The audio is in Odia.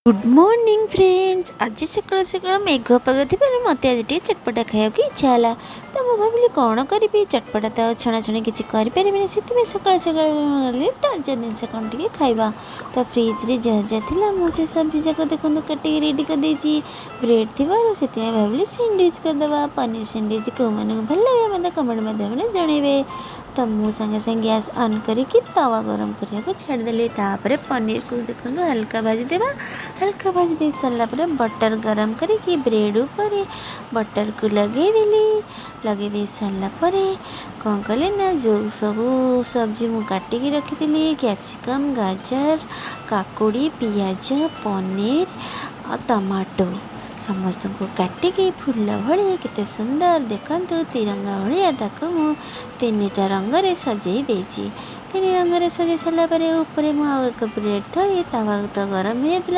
ଗୁଡ଼୍ ମର୍ଣ୍ଣିଂ ଫ୍ରେଣ୍ଡସ୍, ଆଜି ସକାଳୁ ସକାଳୁ ମେଘୁଆ ପାଗ ଥିବାରୁ ମୋତେ ଆଜି ଟିକେ ଚଟପଟା ଖାଇବାକୁ ଇଚ୍ଛା ହେଲା। ତ ମୁଁ ଭାବିଲି କ'ଣ କରିବି? ଚଟପଟା ତ ଛଣାଛଣି କିଛି କରିପାରିବିନି। ସେଥିପାଇଁ ସକାଳୁ ସକାଳୁ ତାଜା ଜିନିଷ କ'ଣ ଟିକେ ଖାଇବା। ତ ଫ୍ରିଜ୍ରେ ଯାହା ଯାହା ଥିଲା, ମୁଁ ସେ ସବଜି ଯାକ ଦେଖନ୍ତୁ କାଟିକି ରେଡ଼ି କରିଦେଇଛି। ବ୍ରେଡ଼୍ ଥିବାରୁ ସେଥିପାଇଁ ଭାବିଲି ସ୍ୟାଣ୍ଡୱିଚ୍ କରିଦେବା। ପନିର ସ୍ୟାଣ୍ଡୱିଚ୍ କେଉଁମାନଙ୍କୁ ଭଲ ଲାଗେ, ମୋତେ କମେଣ୍ଟ ମାଧ୍ୟମରେ ଜଣାଇବେ। ତ ମୁଁ ସାଙ୍ଗେ ସାଙ୍ଗେ ଗ୍ୟାସ୍ ଅନ୍ କରିକି ତାୱା ଗରମ କରିବାକୁ ଛାଡ଼ିଦେଲି। ତାପରେ ପନିରକୁ ଦେଖନ୍ତୁ ହାଲକା ଭାଜିଦେବା। ହାଲକା ଭାଜି ଦେଇ ସାରିଲା ପରେ ବଟର୍ ଗରମ କରିକି ବ୍ରେଡ଼୍ ଉପରେ ବଟର୍କୁ ଲଗେଇଦେଲି। ଲଗେଇ ଦେଇ ସାରିଲା ପରେ କ'ଣ କଲି ନା, ଯେଉଁ ସବୁ ସବଜି ମୁଁ କାଟିକି ରଖିଥିଲି, କ୍ୟାପ୍ସିକମ୍, ଗାଜର, କାକୁଡ଼ି, ପିଆଜ, ପନିର ଆଉ ଟମାଟୋ, ସମସ୍ତଙ୍କୁ କାଟିକି ଫୁଲ ଭଳି କେତେ ସୁନ୍ଦର ଦେଖନ୍ତୁ ତିରଙ୍ଗା ଭଳିଆ, ତାକୁ ମୁଁ ତିନିଟା ରଙ୍ଗରେ ସଜେଇ ଦେଇଛି। ତିନି ରଙ୍ଗରେ ସଜେଇ ସାରିଲା ପରେ ଉପରେ ମୁଁ ଆଉ ଏକ ବ୍ରେଡ଼୍ ଥୋଇ, ତାୱା ତ ଗରମ ହେଇଯାଇଥିଲା।